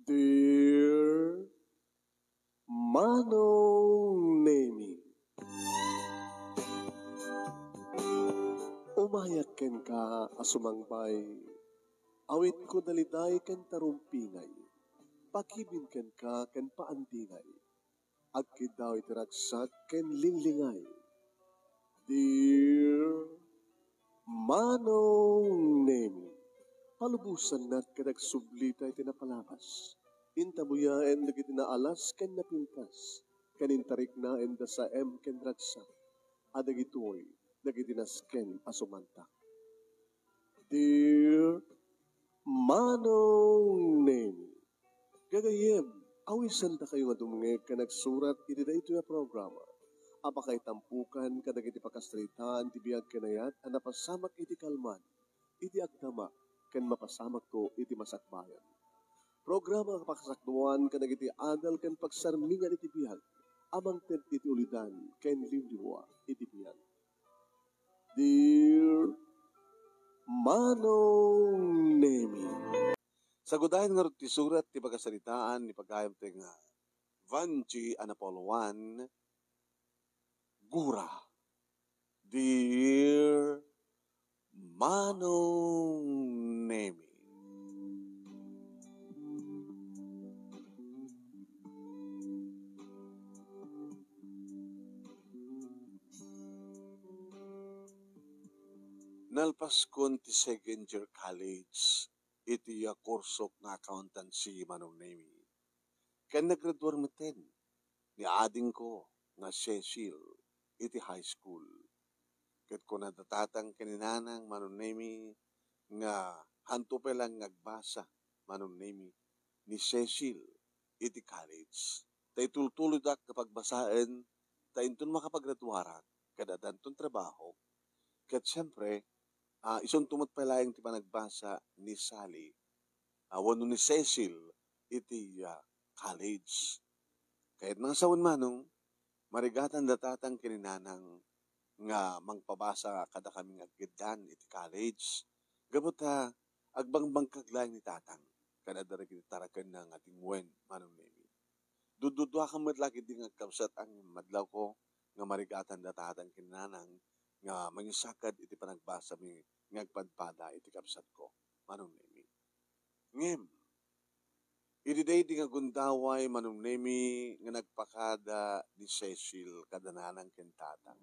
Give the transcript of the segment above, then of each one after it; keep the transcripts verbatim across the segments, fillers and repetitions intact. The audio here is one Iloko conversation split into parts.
Dear Manong Nemi, umayak kenka a sumangbay, awitko daliday ken tarumpingay, pakibin kenka ken paandingay, agkiddaw iti ragsak ken linglingay. Dear Manong Nemi, palubosannak ket agsublita iti napalabas. Intabuyaen dagiti naalas ken napintas, ken intariknaen da saem ken ragsak, a dagitoy dagiti nasken a sumantak. Dear Manong Nemi, gagayyem, awisendakayo nga dumngeg ken agsurat iti daytoy a programa a pakaitampukan kadagiti pakasaritaan ti biag ken ayat a napasamak iti kalman, iti agdama, ken mapasamakto iti masakbayan. Programa a pakasakduan kadagiti adal ken pagsarmingan iti biag a mangted iti ulidan ken limlimua iti biag. Dear Manong Nemi. Sagudayen ngarud ti surat ti pakasaritaan ni pagayamte nga Vanji a napauluan, Gura. Dear Manong Nemi. Nalpaskon ti second year college iti, ah, kursok nga accountancy, Manong Nemi. Ken naggraduar metten ni adingko nga Cecil iti high school. Ket kuna da tatang ken ni nanang, Manong Nemi, nga hanto pay laeng nga agbasa, Manong Nemi, ni Cecil iti college. Ta itultuloydak nga pagbasaen, ta inton makapagraduarak, ket addanton trabahok, ket siempre, ah, isunto met pay laeng ti panagbasa ni Sally, ah, wenno ni Cecil iti, ah, college. Kayatna nga sawen, Manong, marigatan da tatang ken ni nanang nga mangpabasa kadakami nga agkiddan iti college. Gapu ta agbangbangkag laeng ni tatang ken adda dagiti tarakenna nga tingwen, Manong Nemi. Dududuakan met la ketdi nga agkabsat a madlawko nga marigatan da tatang ken ni nanang nga mangisakad iti panagbasami nga agpadpada iti kabsatko, Manong Nemi. Ngem, idi daydi nga gundaway, Manong Nemi, nga nagpakada ni Cecil kada nanang ken tatang.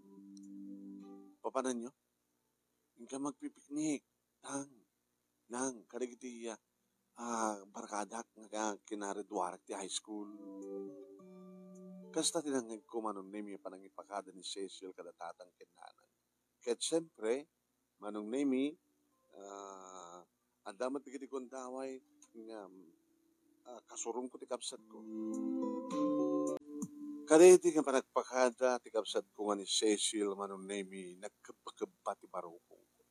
Papananyo? Inka magpipiknik, tang, nang, kadagiti, ah, ah, barkadak nga kinagraduarak ti high school. Kasta ti nangngegko, Manong Nemi, a panangipakada ni Cecil kada tatang ken nanang. Ket siempre, Manong Nemi, ah, adda met dagiti gundaway nga, ah, kasurongko ti kabsatko. Kadaydi nga panagpakada ti kabsatko nga ni Cecil, Manong Nemi, nagkebbakebba ti barukongko.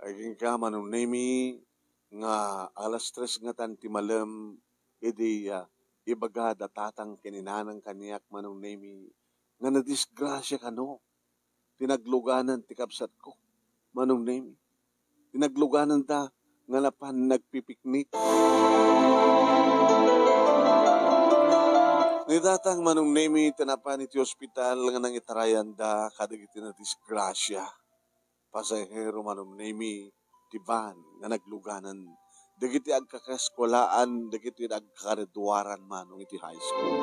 Agingga, Manong Nemi, nga alas tres ngatan ti malem, idi, ah, ibaga da tatang ken ni nanang kaniak, Manong Nemi, nga nadisgrasia kano ti nagluganan ti kabsatko, Manong Nemi. Ti naglugananda nga napan nagpipiknik. Ni tatang, Manong Nemi, ti napan iti ospital nga nangitarayanda kadagiti nadisgrasia. Pasahero, Manong Nemi, ti van nga nagluganan dagiti agkakaeskuelaan, dagiti agkakagraduaran, Manong, iti high school.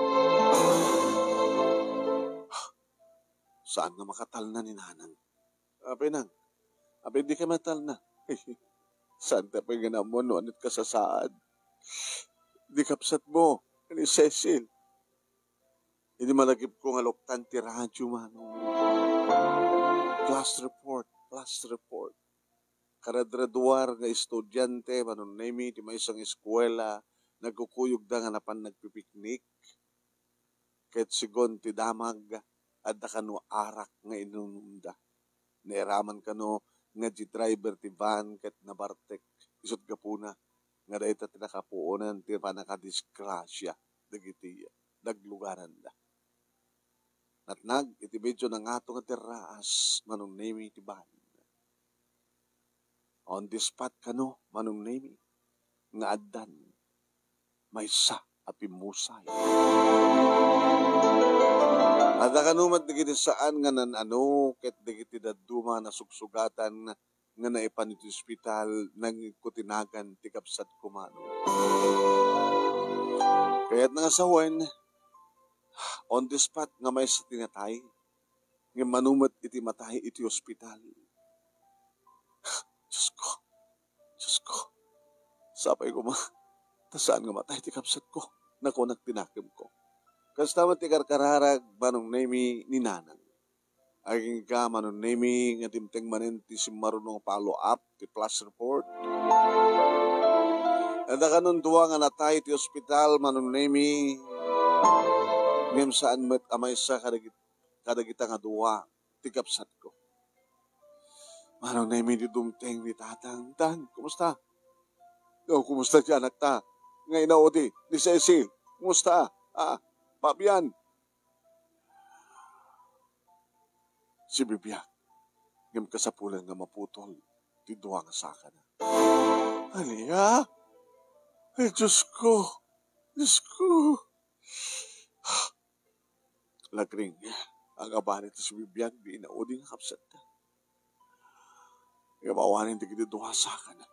Saan nga makatalna ni nanang? Apay nang, apay dika matalna? Saan ta pay nga naammo no ani't kasasaad? Di kabsatmo, ni Cecil. Idi malagipko nga luktan ti radyo, Manong. Class report, class report. Karagraduar nga estudiante, Manong Nemi, ti maysa nga eskuela, nagkukuyogda nga napan nagpipiknik. Ket segun ti damag, adda kano arak nga inunumda. Nairaman kano nga di driver ti van ket nabartek. Isut' gapuna nga dayta ti nakapuonan ti pannakadisgrasia dagiti naglugananda. Natnag iti medyo nangato nga terraas, Manong Nemi, ti van. On the spot kano, Manong Nemi, nga addan maysa a pimmusay. Adda kano met dagiti saan nga nan-ano ket dagiti dadduma a nasugsugatan nga naipan iti ospital, nangngegko ti nagan ti kabsatko, Manong. Kayatna nga sawen, on the spot nga maysa ti natay, ngem mano met iti matay iti ospital. Diosko, Diosko, sapay koma ta saan nga matay ti kabsatko, nakunak ti nakemko. Kasta met ti karkararag, Manong Nemi, ni Nanang. Agingga, Manong Nemi, nga dimteng manen ti simmaruno nga follow-up, ti flash report. Adda kanon dua nga natay ti ospital, Manong Nemi, ngem saan met a maysa kadagit-, kadagita nga dua ti kabsatko. Manong Nemi, di dumteng ni Tatang. Tang, kumusta? O, kumusta ti anakta? Nga inaudi, ni Cecil. Kumusta? Ah, Fabian. Sibibiag, ngem kasapulan nga maputol ti dua nga sakana. Ania? Ay, Diosko! Diosko! Lagring, agabari ti sibibiag di inaudi nga kabsatta. Ngem awanen dagiti dua sakana.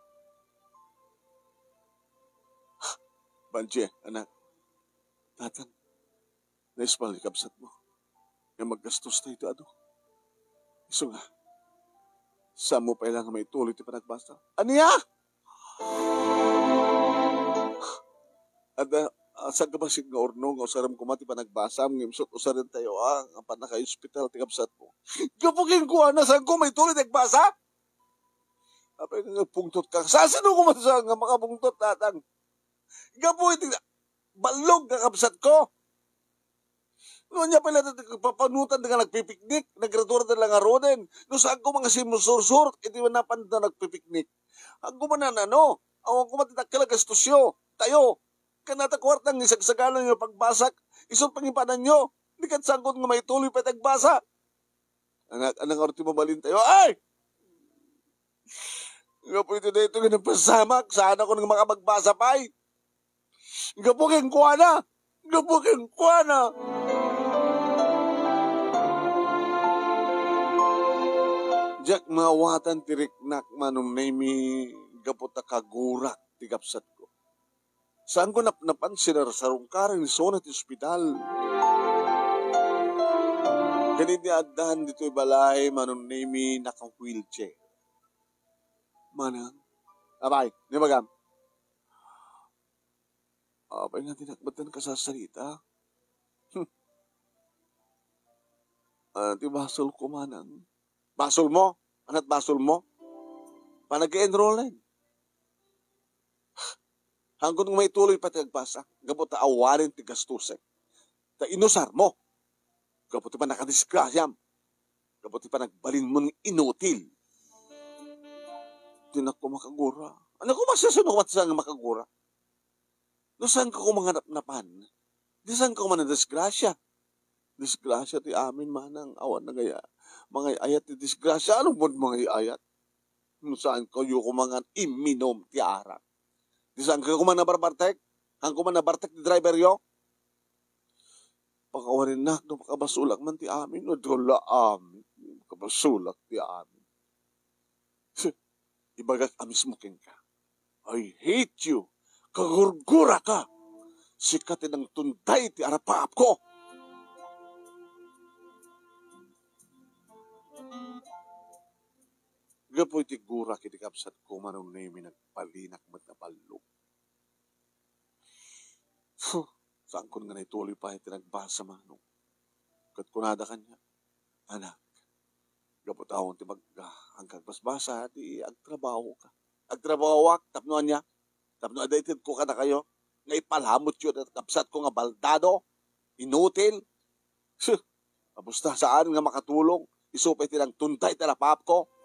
Banji, anak, Tatang, naispan ti kabsatmo nga maggastos tayo iti adu. Isu nga, saanmo pay la nga maituloy ti panagbasa. Ania? Adda, ah, saan ka bassit nga urno nga usarem koma ti panagbasam, ngem isut' usaren tayo, ah, nga panaka-ospital ti kabsatmo. Gapu kenkuana, saanko maituloy ti agbasa? Apay nga pungtot ka? Sasino koma sa nga makapungtot, Tatang? Gapu iti ballog nga kabsatko. No, ania pay la ti papanutan nga nagpipiknik, nagradura da la ngaruden. No, saanko nga simusursur iti napan da nagpipiknik. Agko man nanano, awan ko man ti dakkel a gastusyo, tayo. Kanata kuarta nga isagsagalanyo pagbasak, isu pangipananyo. Di ket saanko nga maituloy pay ti agbasa. Anak, anak, ti mabalin tayo. Ay! Gapu iti daytoy nga napasamak, saan ako nga makapagbasa pay. Gapu kenkuana! Gapu kenkuana! Diak maawatan ti riknak, Manong Nemi, gapu ta kagurak ti kabsatko. Saanko napnapan sinarsarungkarang isuna ti ospital. Ken idi addan ditoy balay, Manong Nemi, naka-wheelchair. Manang, apay, ni magam. Apay nga dinak met kasasarita? Hmm. Ah, ti basolko, Manang. Basolmo? Ania ti basolmo? Panag-enrollen. Hangko nga maituloy pay ti agbasa, gapu ta awanen ti gastusek. Ta inusarmo. Gapu ti panakadisgrasiam. Gapu ti panagbalinmo nga inutil. Dinak koma makagura. Ania koma, sasino koma ti saan nga makagura? No, saanka koma nga napnapan? Di saanka koma nadisgrasia? Disgrasia ti amin, Manang. Awan na gaya. Mangay-ayat ti disgrasia. Ano man mangay-ayat? No, saankayo koma nga imminom ti arak? Di saankayo koma nabarbartek? Haanko man nabartek ti driveryo? Pakawarinnak no makabasolak man ti amin, no dula amin. Makabasolak ti amin. Ibagak a mismo kenka, "I hate you. Kagurguraka. Sika ti nangtunday ti arapaapko." Gapu iti gurak iti kabsatko, Manong Nemi, nagbalinak met a ballog. Huh, saankon nga naituloy pay ti nagbasa, Manong. Ket kunada kaniak, "Anak, gapu ta awan ti mag-, ah, agbagbasbasa, di agtrabahoka." Agtrabahoak tapno ania? Tapno adda itedko kadakayo nga ipalamutyo dayta kabsatko nga baldado, inutil. Sus, kabusta, saan nga makatulong? Isu pay ti nangtunday ti arapaapko.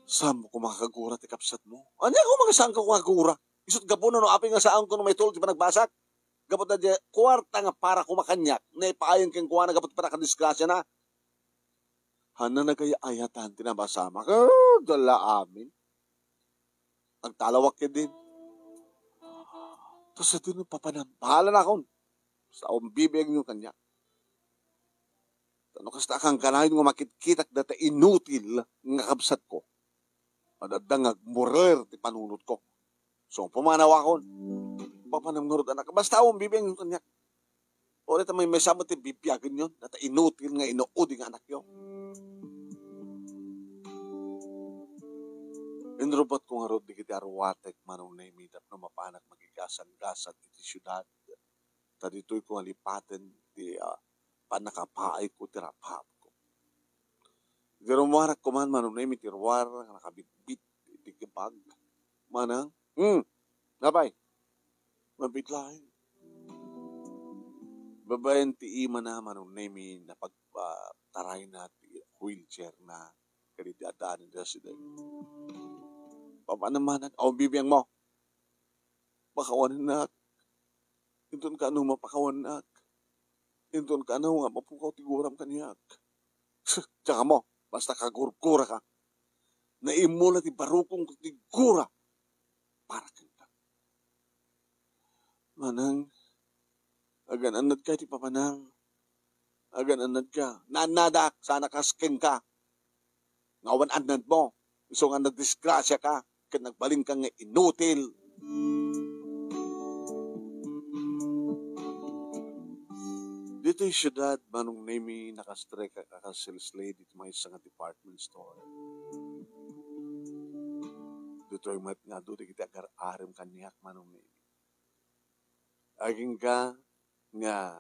Saanmo koma nga kagura ti kabsatmo? Ania koma nga saanka koma nga kagura? Isu't gapuna no apay nga saanko nga maituloy ti panagbasak. Gapu ta diay kuarta nga para koma kaniak, naipaayan kenkuana gapu ti panakadisgrasiana. Haanna nagay-ayatan ti nabasamak. Ah, dala amin. Agtalawak ketdin. Basta dino papanam. Bahala nakon. Basta awan bibiagyo kaniak. Ta no kasta a kankanayon nga makitkitak dayta inutil nga kabsatko, adda nga agmurer ti panunotko. So, pumanawakon. Papanam ngarud, anak. Basta awan bibiagyo kaniak. Uray ta maymaysa met ti bibiagenyo, dayta inutil nga inuudi nga anakyo. Inrubotko ngarud dagiti aruatek, Manong Nemi, tapno mapanak makigasanggasat iti siudad. Ta ditoyko nga lipaten ti, ah, pannakapaayko ti rap-rapko. Idi rummuarak koma, Manong Nemi, ti ruar nga nakabitbit iti kibag. Manang, hmm, apay, mabit laeng. Babaen ti imana, Manong Nemi, napagpatarayna ti wheelchairna kadagiti addaan iti asideg. Papanam manen, awan bibiagmo. Pakawanennak. Inton kaano mapakawanennak. Inton kaano nga mapukaw ti guram kaniak. Diak ammo, basta kagurguraka. Naimmula ti barukong ti gura para kenka. Manang, agan-annadka iti papanam. Agan-annadka. Naannadak, saan a kas kenka. Nga awan annadmo. Isu nga nadisgrasiaka ket nagbalinka nga inutil. Ditoy siudad, Manong Nemi, nakastrek a kas sales lady ti maysa nga department store. Ditoy met nga adu dagiti agar-arem kaniak, Manong Nemi. Agingga nga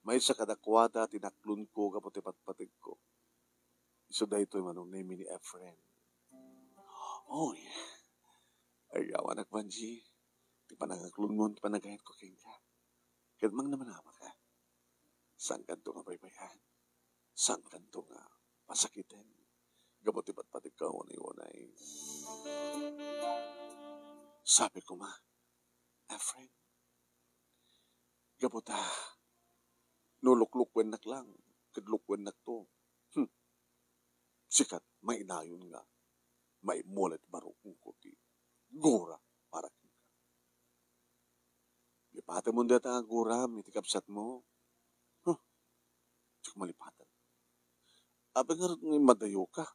maysa kadakuada ti naklonko gapu ti patpategko. Isu daytoy, Manong Nemi, ni Efren. Oy, ayawak, Banji, ti panangaklonmo ti panagayatko kenka. Ket mangnamanamaka. Saankanto nga baybay-an. Saankanto nga pasakiten. Gapu ti patpategko a unay-unay. Sabi koma, Efren, gapu ta no luklukuennak lang, ket lukuennakto, hmm, sika met mainayon nga maimmula ti barukongko ti gura para kenka. Lipatemon dayta nga guram iti kabsatmo. Huh, diak malipaten. Apay ngarud nga immadayoka?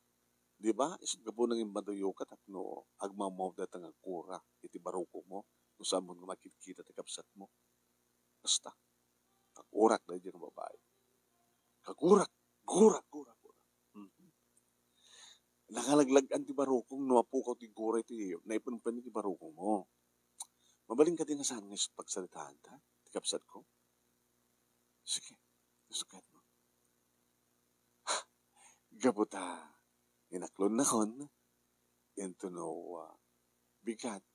Di ba? Isu ti gapuna nga immadayoka tapno agmawmaw dayta nga gura iti barukongmo no saanmo nga makitkita ti kabsatmo. Basta, kagurak daydiay nga babai. Kagurak, gurak, gurak, gurak. Mhm. Nakalaglag-an ti barukong no mapukaw ti gura iti naipenpen iti barukongmo. Mabalin kadi nga saan nga isu ti pagsaritaanta ti kabsatko? Sige, isu kayatmo. Gapu ta inaklonnakon, intono, ah, bigat.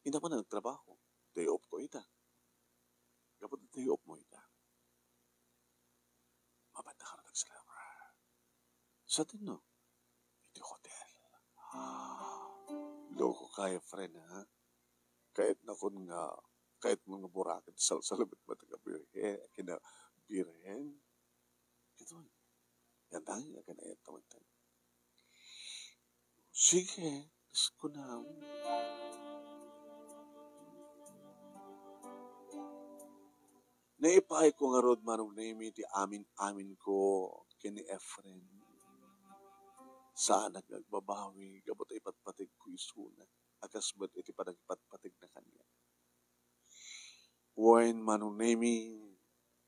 Innak man nagtrabaho. Day off ko ita. Gapu ta day off mo ita. Mabanda ka na nagsalabra. Sa tinno? Iti hotel. Ah, loko kayo, friend, ha? Kayatnakon nga, kayatmo nga buraken, salsalamet met nga birhen, kina birhen. Ito, yan tayo, yan kaya tayo. Sige, Diyos ko na. Naipaay ko ngarud, Manong Nemi, ti amin-amin ko ken ni Efren. Saanak nga agbabawi, gapu ta ipatpateg ko isuna, a kas met iti panagipatpateg na kaniak. Wen, Manong Nemi,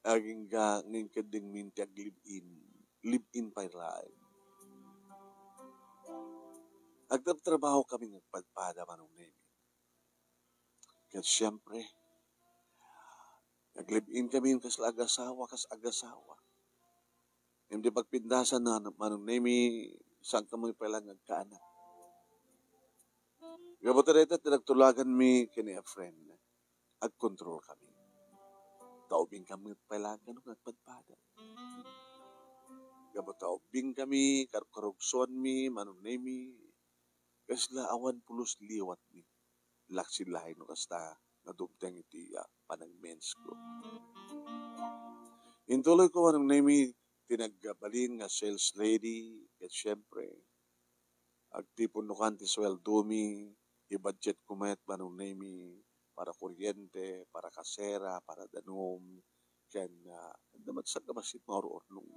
agingga nga inkeddengmin ti aglive-in. Live-in pay laeng. Agtrabtrabaho kami nga agpadpada, Manong Nemi. Ket siempre, aglive-in kami kasla agasawa, kas agasawa. Ngem ti pagpindasan na, Manong Nemi, saan kami pay laeng nga agkaanak. Gapu ta dayta ti nagtulaganmi ken ni Efren. Agkontrol kami. Ta ubing kami pay laeng kano nga agpadpada. Gapu ta ubing kami, karukarugsoanmi, Manong Nemi, kasla awan pulos liwatmi. Laksi laeng no kasta nga dumteng iti, ah, panagmensko. Intuloy ko, Manong Nemi, ti nagbalin nga sales lady, ket siempre, agtipon no kan ti sueldomi, i-budget ko met, Manong Nemi, para kuryente, para kasera, para danum, ken, ah, adda met sa bassit maur-urnong.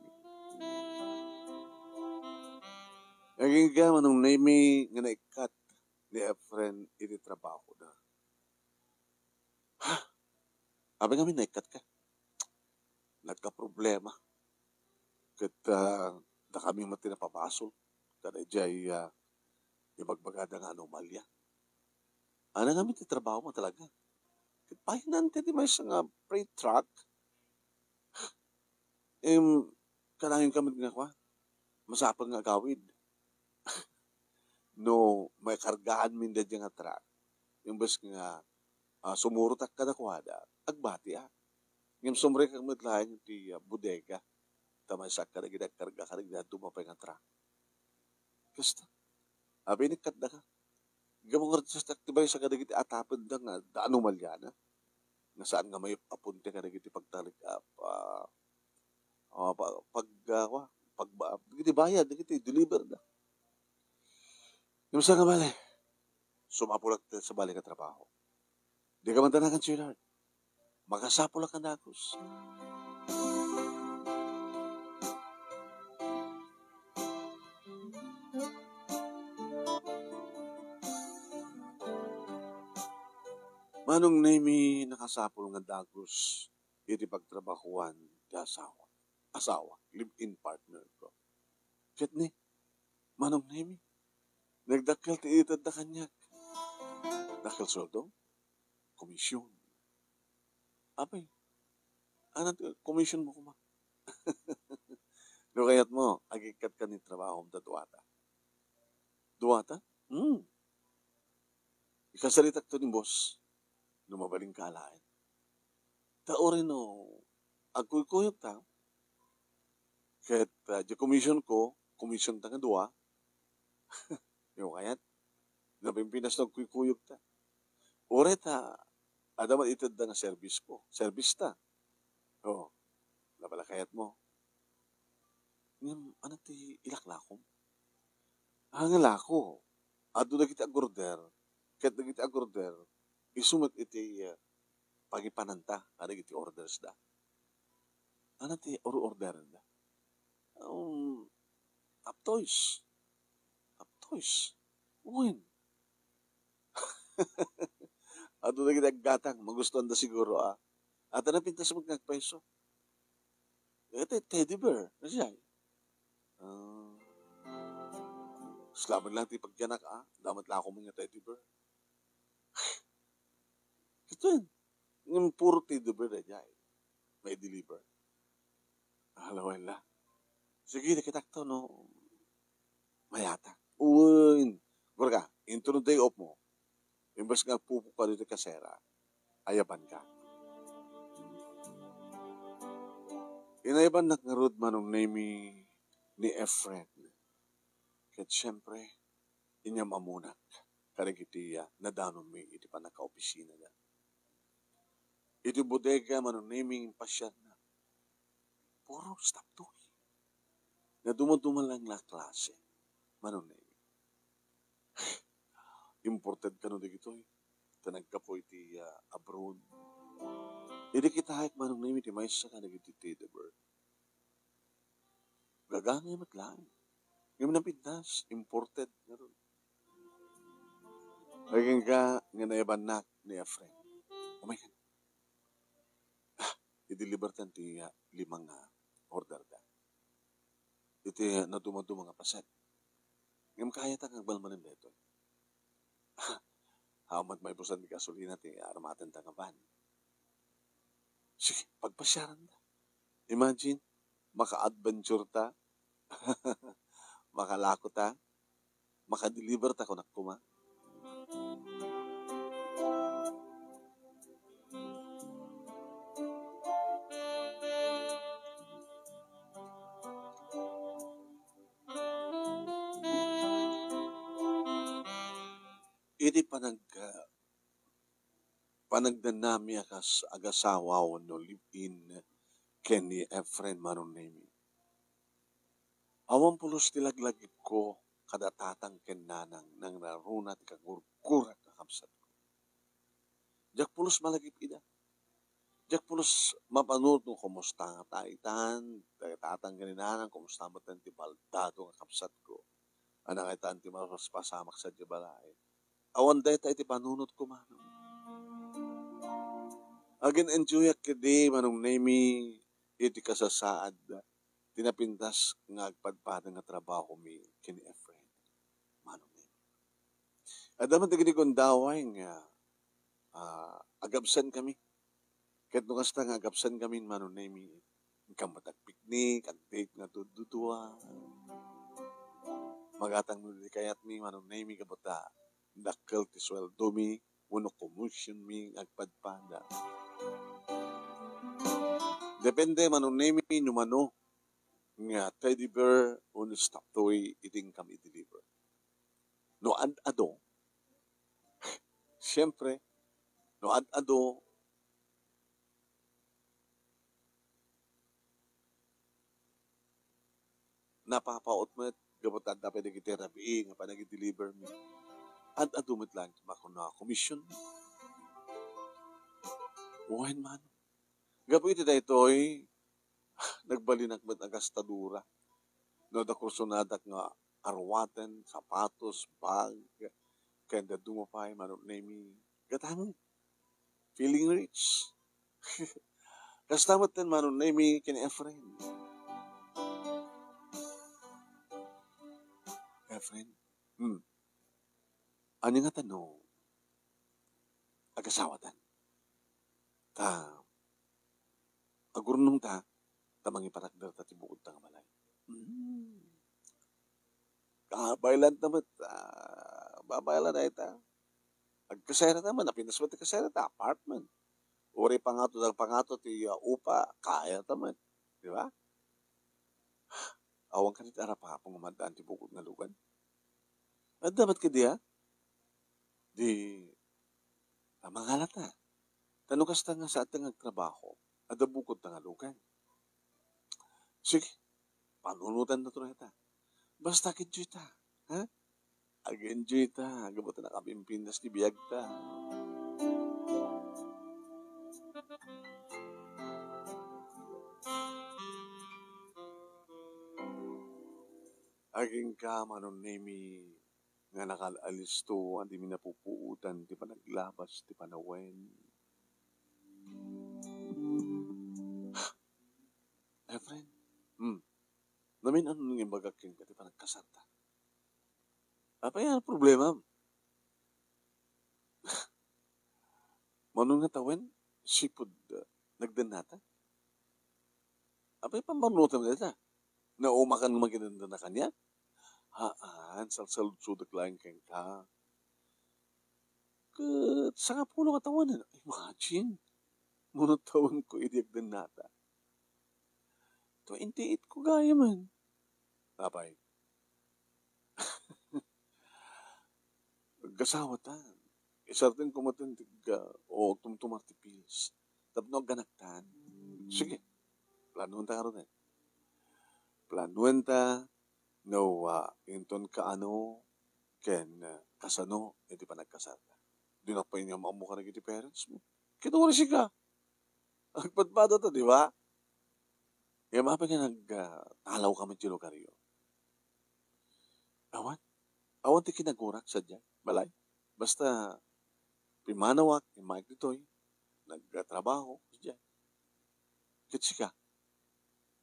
Agingga, Manong Nemy, nga naikkat ni Efren iti trabahona. Ha? Apay ngamin naikkatka? Nagkaproblema. Ket, ah, dakami met ti napabasol kadaydiay, ah, ibagbagada nga anomalia. Ania ngamin ti trabahom a talaga? Ket painante ti maysa nga freight truck. Em, kanayon ka met nga kua, masapul nga agawid. No makargaanmin daydiay nga truck, imbes nga, ah, sumurotak kadakuada, agbatiak. Ngem sumrekak met laeng ti, ah, bodega, ta maysaak kadagiti agkarga kadagiti dadduma pay nga truck. Kasta, apay inikkatka? Gapu nga adda ti maysa kadagiti atapenda nga adda anomaliana, nga saan nga maip-aponte kadagiti pagtarik-, ah, pa-, ah, pa-, pag-, ah, kua, pagba-, dagiti bayad, dagiti deliver da. Ngem sa nga bale, sumapulak sa bale nga trabaho. Dika man danagan, sweetheart. Makasapulak a dagus. Manong Nemy, nakasapul nga dagus iti pagtrabahoan ti asawa. Asawa, live-in partner ko. Ket ni, Manong Nemy, nagdakkel ti itedda kaniak. Dakkel sueldo, komisyon. Apay, ania ti komisyon mo koma? No kayat mo, agikkat ka ni trabahom ta duata. Duata? Hmm. Ikasaritak to ni boss. No mabalin ka alaen. Ta uray no, agkuykuyog ta. Ket, ah, di commission ko, commission ta nga dua. Di mo kayat? Napimpinas no agkuykuyog ta. Uray ta, adda man itedda nga service ko. Service ta. Oo. Napalakayat mo. Ngem, ania ti ilaklakom? Ah, nga lako. Adu dagiti agorder. Ket dagiti agorder, isu met iti, ah, pangipananta kadagiti orders da. Ania ti or-, orderenda? Um, Hot Toys. Hot Toys? Wen. Adu dagiti aggatang, magustuanda siguro, ah. Ania ti napintas met nga agpayso? Eh, te-, teddy bear. Ania siya? Ah. Salamat lang ti pagyanak, ah. Damat lang ako nga teddy bear. Ito yun. Yung puro teddy bear na dyan. May deliver. Hala, wala. Sige, nakitak to, no? Mayata. Uy, gura ka, into no day off mo. Imbes nga agpupok ka dito kasera, ayaban ka. Inayaban nak ngarud, Manong Nemy, ni Efren. Ket siyempre, inyam-amonak kadagiti, ah, nadanonmi iti pannakaopisinada. Iti bodega, Manong Nemy, impasiarna. Puro stop toy. Nadumaduma lang la klase, Manong Nemy. Imported kano dagitoy. Ta naggapu iti, ah, abroad. Idi kitaek, Manong Nemy, ti maysa kadagiti teddy bear. Gagangay met laeng. Ngem napintas, imported ngarud. Agingga nga nayabannak ni Efren. Oh my God. Ah, i-deliver ten ti, ah, lima nga order da. Iti nadumaduma nga paset. Ngem kayata nga agbalmanen daytoy. Awan met maibusan ti gasolina ti arumaten ta nga van. Sige, pagpasiaran da. Imagine, maka-adventure ta, makalako ta, maka-deliver ta, kunak koma. Iti panag-, panagdanami a kas-, agasawa wenno live-in ken ni Efren Manong Nemy. Awan pulos ti laglagipko kada tatang ken nanang nangraruna ti kagurgurak a kabsatko. Diak pulos malagip ida. Diak pulos mapanunot no kumusta nga ta itan, dagiti tatang ken inanang, kumusta met ti baldado nga kabsatko. Anak, itan ti mapaspasamak sadiay balay. Awan dayta iti panunotko, manong. Agin-enjoyak ketdi, Manong Nemy, iti kasasaad ti napintas nga agpadpada nga trabahomi ken ni Efren, Manong Nemy. Adda met dagiti gundaway nga, ah, agabsenkami. Ket no kasta nga agabsenkami, Manong Nemy, inkam met agpiknik, agdate nga dududua. Magatangmi ti kayatmi, Manong Nemy, gapu ta dakkel ti sueldomi wenno commissionmi nga agpadpada. Depende, Manong Nemy, no mano nga teddy bear wenno stop toy iti inkam i-deliver. No ad-adu, siyempre, no ad-adu, napapaut met, gapu ta adda pay dagiti rabii nga panagi-deliver mi. Ad-adu met laeng ti makuno a commission. Wen man. Gapu iti daytoy, nagbalinak met a gastadura. No adda kursonadak nga aruaten, sapatos, bag, ken dadduma pay, Manong Nemy, gatangen. Feeling rich. Kasta met ten, Manong Nemy, ken Efren. Efren. Hmm. Ania ngata no agasawatan? Ta agurnongta ta mangipatakderta ti bukodta nga balay. Hmm. Kabaylanta met, ah, babaylan dayta. Agkaserata man, napintas met ti kaserata, apartment. Uray pangato da pangato ti, ah, upa, kayata met. Di ba? Awan kadi ti arapapo nga maddaan ti bukod nga lugan. Adda met kadi, ah? Di, ah, mangalata. Ta no kasta nga saatta nga agtrabaho, adda bukodta nga lugan. Sige, panunotantato dayta. Basta ag-enjoyta, ha? Ag-enjoyta, gapu ta nakapimpintas ti biagta. Agingga, Manong Nemy, nga nakal-alisto, a dimi napupuotan ti panaglabas ti panawen. Efren, hmm, namin-ano nga imbagak kenka ti panagkasarta? Apay a problemam? Mano nga tawen, sipud, ah, nagdennata? Apay pammarnutem dayta? Naumakan nga makidendena kaniak? Haan, salsaludsodek laeng kenka. Ket sangapulo nga tawen, imagine, mano tawenko idi agdennata. Twenty-eight ko gayamen. Apay? Aggasawatan. Isartenko met ti ga-, o agtumtumar ti pills. Tapno agganaktan. Sige. Planuenta ngaruden. Planuenta no, ah, inton kaano ken, ah, kasano iti panagkasarta. Dinak pay nga maammo kadagiti parents mo. Ket uray sika. Agpadpadata, di ba? Ngem apay nga nag, ah, talawka met ti lugaryo? Awan. Awan ti kinagurak sadiay balay. Basta pimmanawak, immayak ditoy, nagtrabaho, sadiay. Ket sika,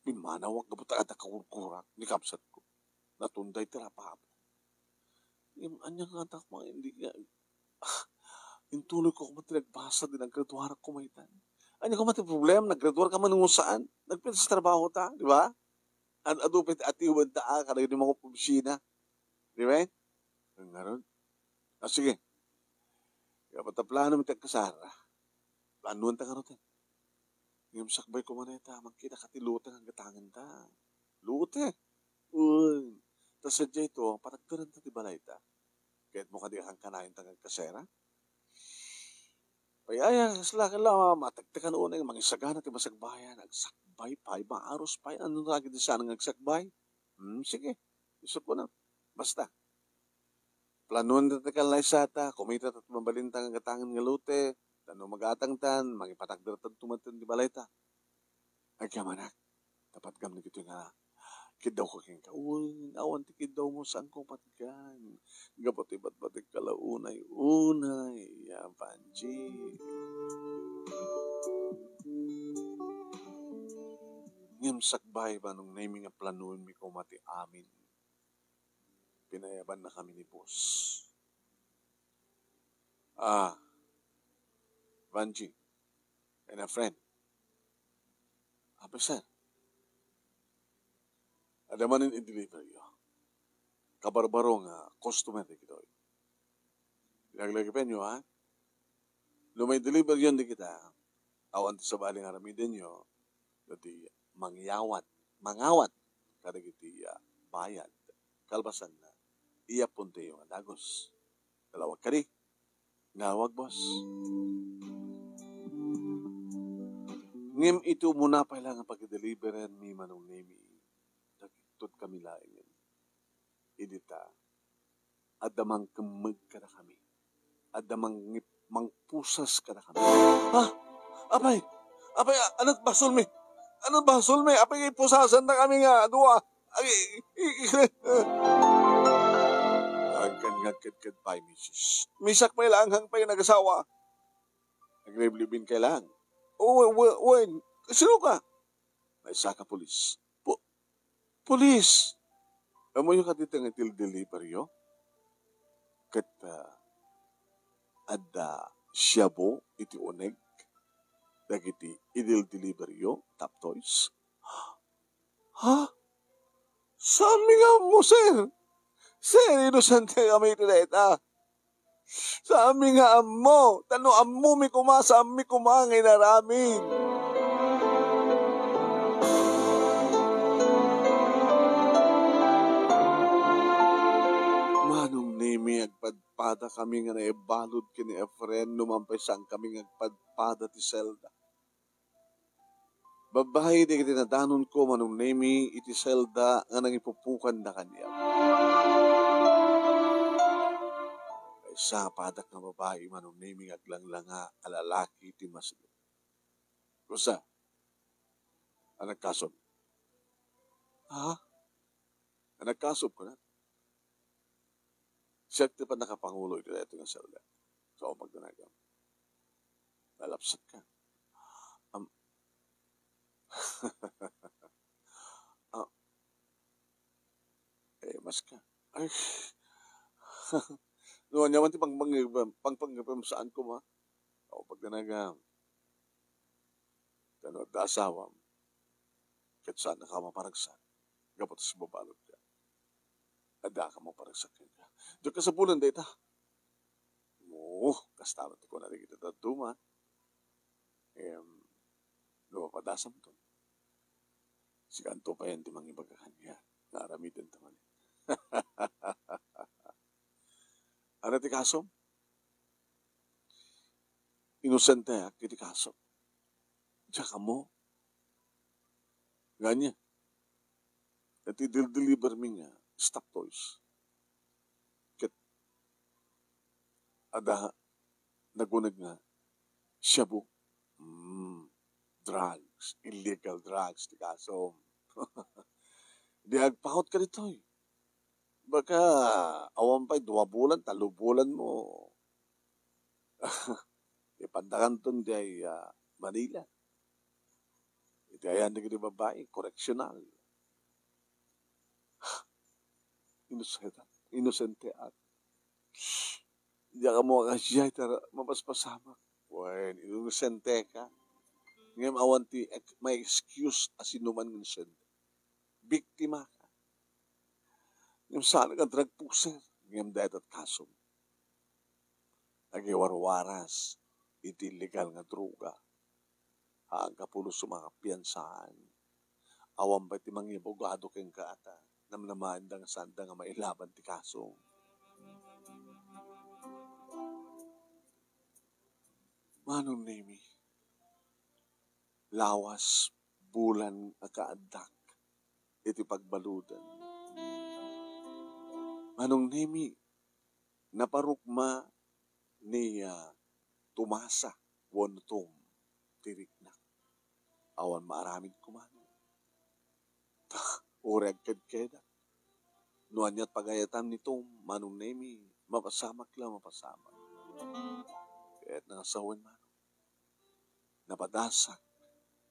pimmanawak gapu ta adda kagurak ni kabsatko. Natunday ti rapapo. Ngem ania nga anak, mga hindi nga, ah, intuloyko koma ti nagbasa, di naggraduarak koma itan. Ania koma ti problema, naggraduarka man wenno saan, nagpintas trabaho ta, di ba? Ad-adu pay ti atiwenta a kadagiti mga opisina. Di ba? Ngarud. Ah, sige. Kaya pata plano mi ti agkasar. Planuenta ngarud. Ngem sakbay koma dayta, mangkita ka ti lote nga gatangenta. Lote? Uy, ta sadiay to, patagderenta ti balayta. Ket mo kadi kankanayon ta nga agkasera? Pay aya, kasla, kasla, matektekan unay, mangisagana ti masakbayan, agsakbay pay, maaros pay, ano na agid saan nga agsakbay? Hmm, sige, isukko na. Basta, planuan ta ti kallaysata, kumita ta ti mabalinta nga gatangen nga lote, ta no gatangtan, mangipatakdertanto met ti balayta. Agyamanak, ta patgam dagitoy nga kiddawko kenka. Wen, awan ti kiddawmo, saanko patgan. Gapu ti batbatek ka la unay-unay, ya, Vanji. Ngem sakbay, Manong Nemi, nga planoenmi koma ti amin. Pinayabannakami ni boss. Ah, Vanji, and a friend. Apay, sir? Adda manen i-deliver yo. Kabarbaro nga customer dagitoy. Laglagipenyo, ha? No mai-deliver yon dagita, awan ti sabali nga aramidenyo, no di mangyawat, mangawat kadagiti, ah, bayad. Kalpasanna, iyapontayo nga dagus. Nalawag kadi? Nalawag, boss. Ngem iti umuna pay la nga pagideliveranmi, Manong Nemi, nagiktot kami laengen. Idi ta, adda mangkemmeg kadakami. Adda mangngip-, mangpusas kadakami. Ha? Apay? Apay, a-, anat basolmi? Anat basolmi? Apay, pusasandakami nga dua? Ay, i-, i-, Agkan nga kedked pay, misis. Misak pay laeng pay nagasawa. Nagliblibin kay laeng. O, we-, we-, wen, sino ka? Maysa ka pulis. Pu-, pulis! Ammoyo kadi ti nga itil-deliver yo? Ket, ah, adda shabu iti uneg dagiti idil-deliver yo, Top Toys? Ha? Saanmi nga ammo, sir? Sir, inosente kami iti dayta. Saanmi nga ammo, ta no ammomi koma, saanmi koma nga inaramid. Manong Nemi, agpadpada kami nga naibalud ken ni Efren, no man pay saan kami nga agpadpada ti selda. Babbai dagiti nadanonko, Manong Nemi, iti selda nga nangipupokanda kaniak. Maysa a padak nga babbai, Manong Nemi, nga aglanglanga a lalaki ti masirib. Kusa, a nagkasom. Ha? A nagkasom, kuna? Siak ti pannakapangulo iti daytoy nga selda. Sa pagdanagam. Nalapsat ka. Am-, ah, eh, mas ka. Ay. No, ania man ti pangpanggepem, pangpanggepem, saan koma? Sa pagdanagam. Ta no adda asawam, ket saannaka a maparagsak, gapu ta sibabaludka. Addaka a maparagsak kenka. Diak kasapulan dayta. Mo, kasta met ti kuna dagiti dadduma. Em, no mapadasamton, sikanto payen ti mangibaga kaniak nga aramidenta manen. Ania ti kasom? Inosenteak iti kaso. Diak ammo. Nga ania? Iti dil-, deliver mi nga Stop Toys. Ket adda naguneg nga shabu. Hmm, drugs, illegal drugs ti kasom. Di agpaut ka ditoy. Baka awan pay dua bulan, tallo bulan mo. Ipandakanton diay, ah, Manila. Iti ayan dagiti babbai, koreksional. Inosente, inosenteak. Diak ammo a kasdiay ta mapaspasamak. Wen, inosenteka. Ngem awan ti ek-, ma-excuse a sinuman nga inosente. Biktimaka. Ngem saan nga drug pusher, ngem dayta ti kasom. Agiwarwaras iti illegal nga droga. Haan ka pulos a makapiansaan. Awan pay ti mangibugado kenka ta namnamaenda nga saanda nga mailaban ti kaso. Manong Nemi, lawas bulan a kaaddak iti pagbaluden. Manong Nemi, naparukma ni, ah, Tomasa wenno Tom ti riknak. Awan maaramid koma. Ta, uray agkedkedak. No aniat pagayatan ni Tom, Manong Nemi, mapasamak la mapasamak. Ket nga sawen, Manong, napadasak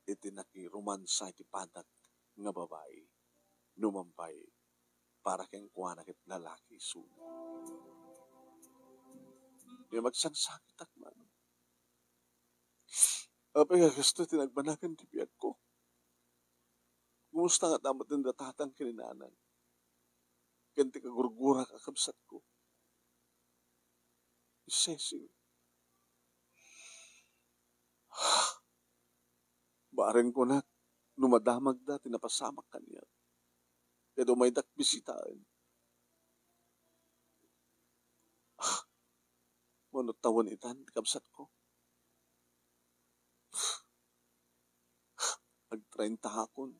iti nakiromansa iti padak nga babai, no mambay para kenkuana ket lalaki isuna. Ngem agsangsangitak, Manong. Apay nga kastoy ti nagbanagan ti biagko? Kumusta nga ta met ti natatang ken ni nanang? Ken ti kagurgurak a kabsatko? Cecil. Bareng kunak no madamagda ti napasamak kaniak. Ket umaydak bisitaen. Mano tawen itan ti kabsatko? Agtraintaakon.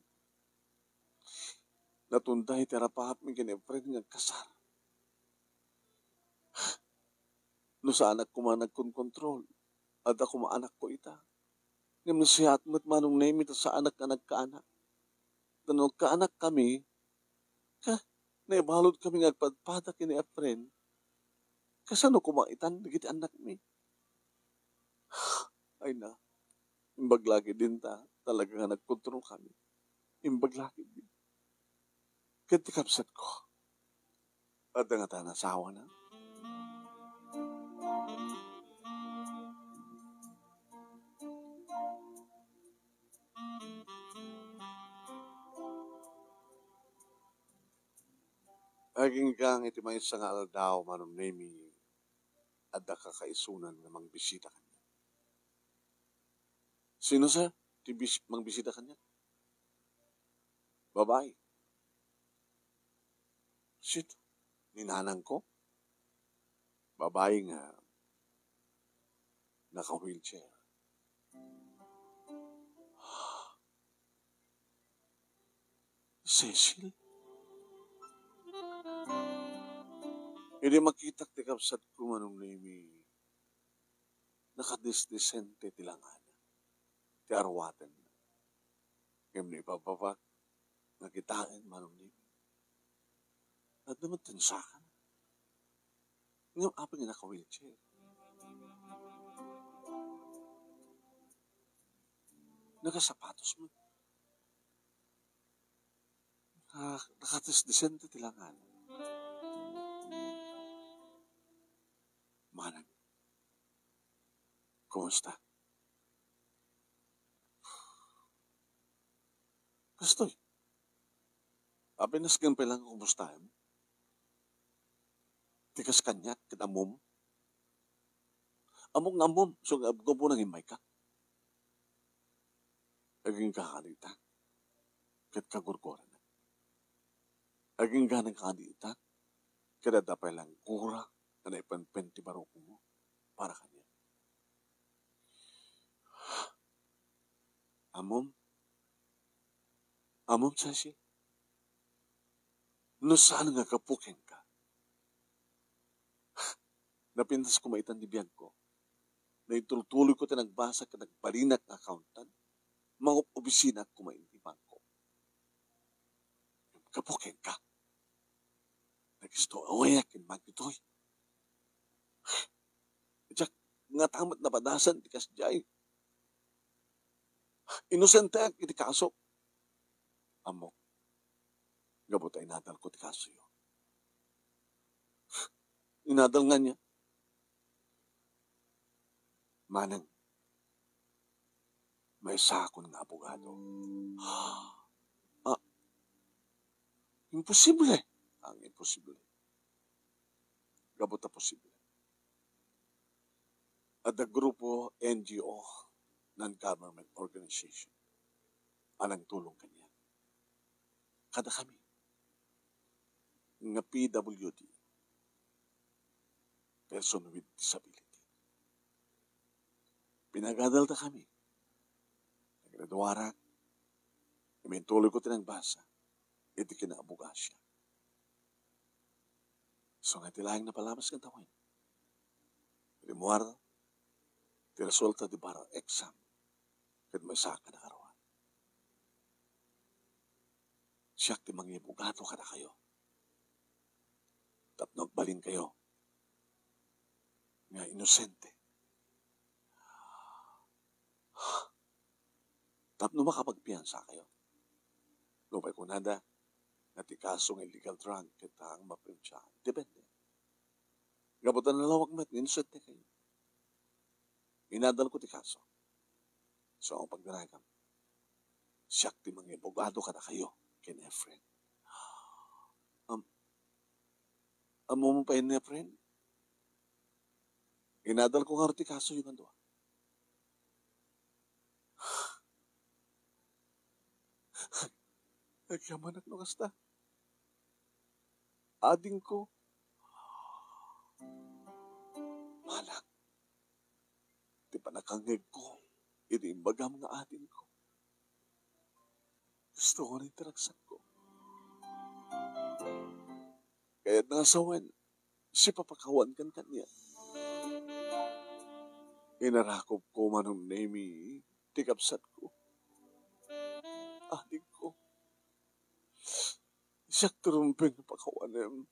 Natunday ti arapaapmi ken ni Efren nga agkasar. No saanak koma nagkonkontrol, adda koma anakko ita. Ngem nasayaat met, Manong Nemi, ta saanak nga nagkaanak. Ta no nagkaanakkami, ka, naibaludkami nga agpadpada ken ni Efren, kasano koma itan dagiti annakmi? Ay na, imbag la ketdin ta talaga nga nagkontrolkami. Imbag la ketdin. Ket ti kabsatko, adda ngata nasawana? Agingga iti maysa nga aldaw, Manong Nemi, adda kakaisunan nga mangbisita kaniak. Sino sa ti bis-, mangbisita kaniak? Babai. Sino? Ni nanangko? Babai nga naka-wheelchair. Cecil? Idi makitak ti kabsatko, Manong Nemi, nakadisdisente ti langana, ti arwatenna. Ngem no ibababak nga kitaen, Manong Nemi, adda met ti nasakana. Ngem apay nga naka-wheelchair? Nakasapatos met. Naka-, nakadisdisente ti langana. Manang, kumusta? Kastoy. Apay nasken pay lang nga kumustaem? Ti kas kaniak ket ammom. Ammok nga ammom, isu nga gapu nangimmayka. Agingga kadi ita, ket kagurguranak. Agingganak kadi ita, ket adda pay lang gura nga naipenpen ti barukmo para kaniak. Ammom? Ammom, Cecil? No saan nga gapu kenka, napintas koma itan ti biagko. Naitultuloyko ti nagbasa ket nagbalinak nga accountant. Mangob-obisinak koma iti bangko. Gapu kenka, nagistowak ken magditoy. Diak ngata met napadasan ti kasdiay. Inosenteak iti kaso. Ammok, gapu ta inadalko ti kasoyo. Inadal nga ania? Manang, maysakon nga abogado. Ah, imposible. Ang imposible. Gapu ta posible. Adda grupo, N G O, non-government organization, a nangtulong kaniak. Kadakami nga P W D, person with disability. Pinagadaldakami. Nagraduarak, imintuloyko ti nagbasa iti kinaabogasia. Isu nga iti laeng napalabas nga tawen, rimmuar, ti resulta ti bar exam ket maysa a nakaruar. Siak ti mangiabogado kadakayo tapno agbalinkayo nga inosente. Tapno makapagpiansakayo. Nupay kunada nga ti kaso nga illegal drug ket ang mapiansa, depende. Gapu ta nalawag met nga inosentekayo. Inadalko ti kaso. So, ang pagdaragam, siak ti mangiabogado kadakayo ken Efren. Am-, ammom pay ni Efren? Inadalko ngarud ti kasoyo nga dua. Agyamanak no kasta. Adingko. Manang, ti pannakangngegko iti imbagam nga adingko. Kastoy ti ragsakko. Kayatna nga sawen, sipapakawankan kaniak. Inarakobko, Manong Nemy, ti kabsatko. Adingko, siak ti rumbeng a pakawanem.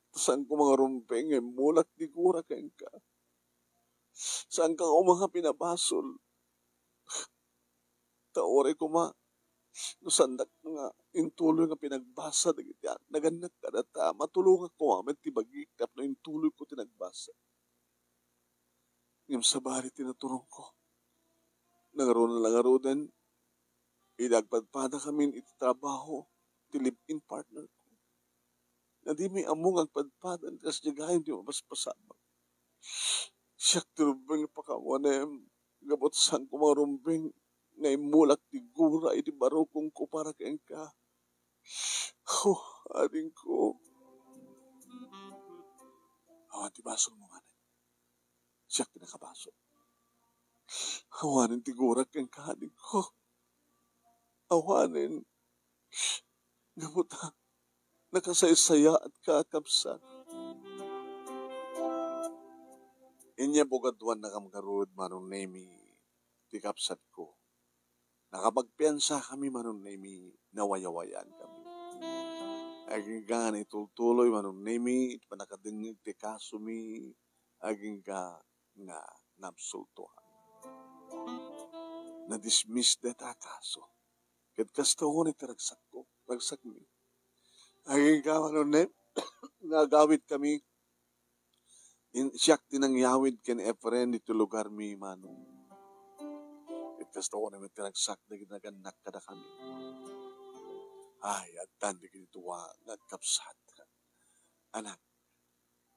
Ta saanko mangarumbeng nga immulak ti gura kenka. Saanka koma nga pinabasol. Ta uray koma, no saandak nga intuloy nga pinagbasa dagiti nagannak kadata, matulongak koma met ti bagik tapno intuloyko ti nagbasa. Ngem sabali ti naturongko. Nangruna la ngaruden, idi agpadpadakamin iti trabaho ti live-in partnerko. Nga dimi ammo nga agpadpadan kas diay gayam ti mabasbasabak. Siak ti rumbeng a pakawanem, gapu ta saanko mangarumbeng nga immulak ti gura iti barukongko para kenka. Oh, adingko. Awan ti basolmo manen. Siak ti nakabasol. Awanen ti gurak kenka, adingko. Awanen. Gapu ta nakasaysayaatka a kabsat. Inyabugaduannakam ngarud, Manong Nemy, ti kabsatko. Nakapagpiansakami, Manong Nemy, nawayawayaankami. Agingga nga naitultuloy, Manong Nemy, iti pannakadengngeg ti kasomi, agingga nga naabsultoami. Nadismiss dayta a kaso. Ket kasta unay ti ragsakko, ragsakmi. Agingga, Manong Nemy, nga agawidkami. In-, siak ti nangyawid ken Efren ditoy lugarmi, Manong. Ket kasta unay met ti ragsak dagiti nagannak kadakami. Ay, addan dagiti dua nga agkabsat. Anak,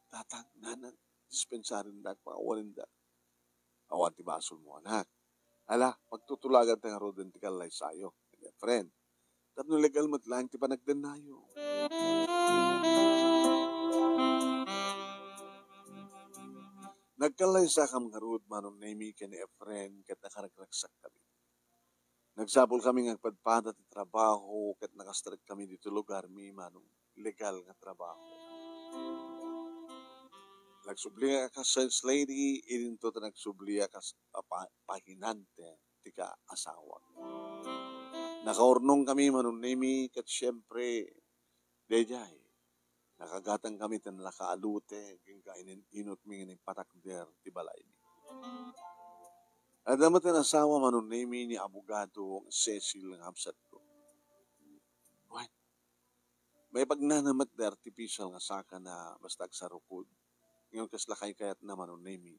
tatang, nanang, dispensarindak, pakawanendak. Awan ti basolmo, anak. Ala, pagtutulaganta ngaruden ti kallaysayo, ken Efren. Tapno legal met laeng ti panagdennayo. Nagkallaysakam ngarud, Manong Nemy, ken ni Efren, ket nakaragragsakami. Nagsapulkami nga agpadpada ti trabaho ket nakastrekami ditoy lugarmi, Manong, legal nga trabaho. Nagsubliak a kas sales lady, idinto ta nagsubliak a kas-, a pa-, pahinante ti kaasawak. Nakaurnongkami, Manong Nemy, ket siempre, daydiay, nakagatangkami ti nalaka a lote, agingga inin-inutmi nga naipatakder ti balaymi. Adda met ti asawa, Manong Nemy, ni abogado nga Cecil nga kabsatko. Wen, maipagnana met ti artificial nga sakana basta agsarukod. Ngem kasla kaykayatna, Manong Nemy,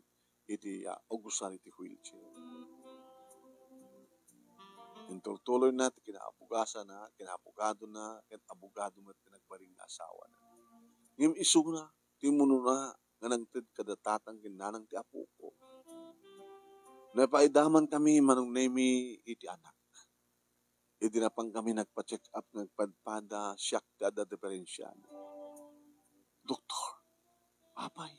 iti, ah, agusar iti wheelchair. Intultuloyna ti kinaabugasana, kinaabogadona, ket abogado met ti nagbalin nga asawana. Ngem isuna, ti umuna nga nangted kada tatang ken nanang ti apoko. Napaidamankami, Manong Nemy, iti anak. Idi napangkami nagpa-check up nga agpadpada, siak ti adda diperensiana. Doktor, apay,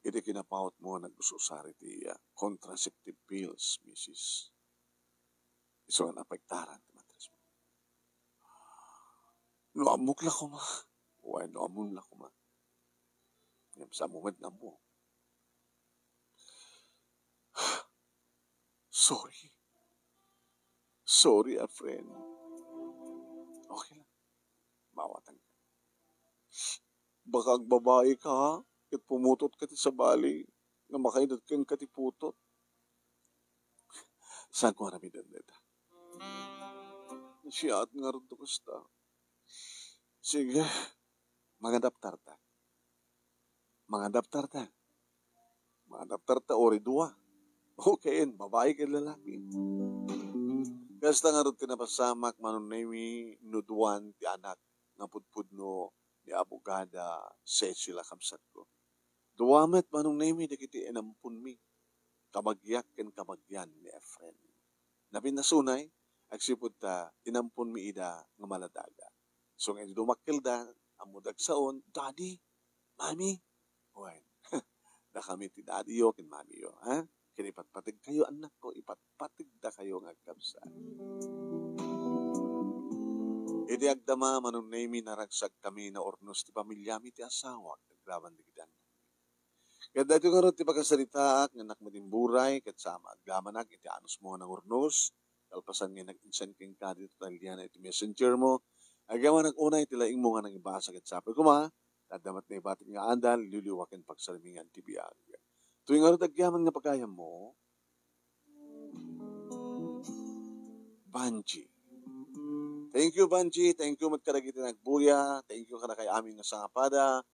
iti kinapawotmo nga nag-us-usar iti, ah, contraceptive pills, misis. Isu nga napaiktaran ti matresmo. No ammok la koma. Wen, no ammom la koma. Ngem sa moment nga ammo. Sorry. Sorry, a friend. Okay lang. Mawatan ka. Baka agbabaika, ha? Ket pumutot ka ti sabali nga makaidat kenka ti putot. Saan ko aramiden dayta? Siyaat ngarud ti kasta. Sige, mangadaptarta. Mangadaptarta. Mangadaptarta, uri dua. Okay, babae ken lalaki. Kasta ngarud ti napasamak, Manong Nemi, no duan ti anak nga pudpudno ni Abogada Cecil a kabsatko. Dua met, Manong Nemi, dagiti inamponmi, kabagiak ken kabagian ni Efren. Napinnasunay, agsipud ta inamponmi ida nga maladaga. So, nga idi dumakkelda, ammo dagsaon, "Daddy, Mami," wen, "Dakami ti daddy-yo ken mami-yo, ha? Ken ipatpategkayo, annakko, ipatpategdakayo nga agkabsat." Idi agdama, Manong Nemi, naragsagkami, naurnos ti pamiliami ti asawak, agraman dagiti annakmi. Ket daytoy ngarud ti pakasaritaak nga annak met imburay, ket sa maagdamanak iti anusmo nga nangurnos, kalpasan nga nag-insend kenka ditoy taliana iti messenger mo, agyamanak unay iti laingmo nga nangibasa ket sapay koma, ta adda met naibatik nga adal, liwliwa ken pagsarmingan ti biag. Daytoy ngarud agyaman nga pagayammo, Banji. Thank you, Banji. Thank you met kadagiti nagbuya. Thank you kadakay amin nga sangapada.